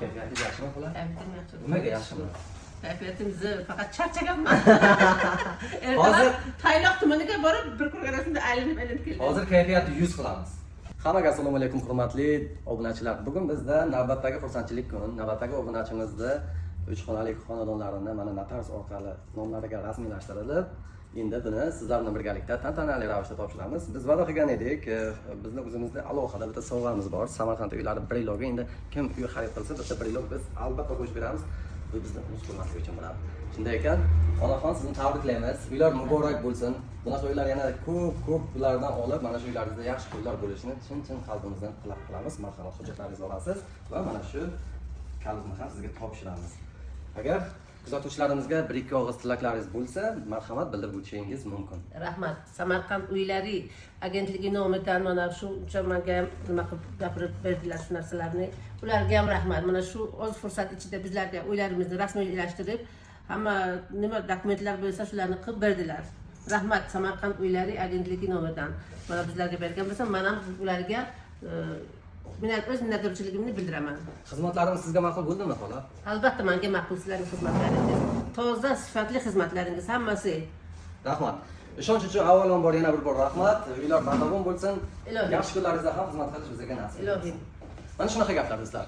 Kayfiyatingiz yaxshimi, xola? Kayfiyatim yaxshi. Nimaga yaxshimi? Kayfiyatim zo'r, faqat charchaganman. Hozir- Ertalab Tayloq tumaniga borib, bir kun orasida aylanib aylanib keldim. Hozir kayfiyatni 100 qilamiz. Hammaga assalomu alaykum, hurmatli obunachilar. Bugun bizda navbatdagi xursandchilik kuni. Navbatdagi obunachimizni 3 xonali xonadonlarini mana notarius orqali nomlariga rasmiylashtirilib, endi buni sizlar bilan birgalikda tantanali ravishda topshiramiz. Biz va'da qilgan edik, bizni o'zimizni alohida bitta sovg'amiz bor. Samarqand uylari brelogi. Endi kim uy xarid qilsa, bitta brelog biz albatta qo'shib beramiz. Bu bizni unutmaslik uchun bo'ladi. Shunday ekan, onaxon, sizni tabriklaymiz. Uylar muborak bo'lsin. Bunaqa uylar yana ko'p ko'p ulardan olib, mana shu uylaringizda yaxshi kunlar bo'lishini chin chin qalbimizdan tilab qilamiz. Marhamat, hujjatlaringizni olasiz va mana shu kalitni ham sizga topshiramiz. Agar kuzatuvchilarimizga bir ikki og'iz tilaklaringiz bo'lsa, marhamat, bildirib o'tishingiz mumkin. Rahmat. Samarqand uylari agentligi nomidan mana shuncha menga nima qilib gapirib berdilar shu narsalarni. Ularga ham rahmat. Mana shu oz fursat ichida bizlarga uylarimizni rasmiylashtirib, hamma nima dokumentlar bo'lsa, shularni qilib berdilar. Rahmat Samarqand uylari agentligi nomidan. Mana bizlarga bergan bo'lsa, men ham ularga o'z minnatdorchiligimni bildiraman. Xizmatlarimiz sizga ma'qul bo'ldimi, xola? Albatta, menga ma'qul sizlarning xizmatlaringiz. Toza, sifatli xizmatlaringiz hammasi. Rahmat. Ishonch uchun avvalambor yana bir bor rahmat. Uylar badavom bo'lsin. Ilohim. Yaxshi kunlaringizda ham xizmat qilish bizga nasib etsin. Ilohim. Mana shunaqa gaplar, do'stlar.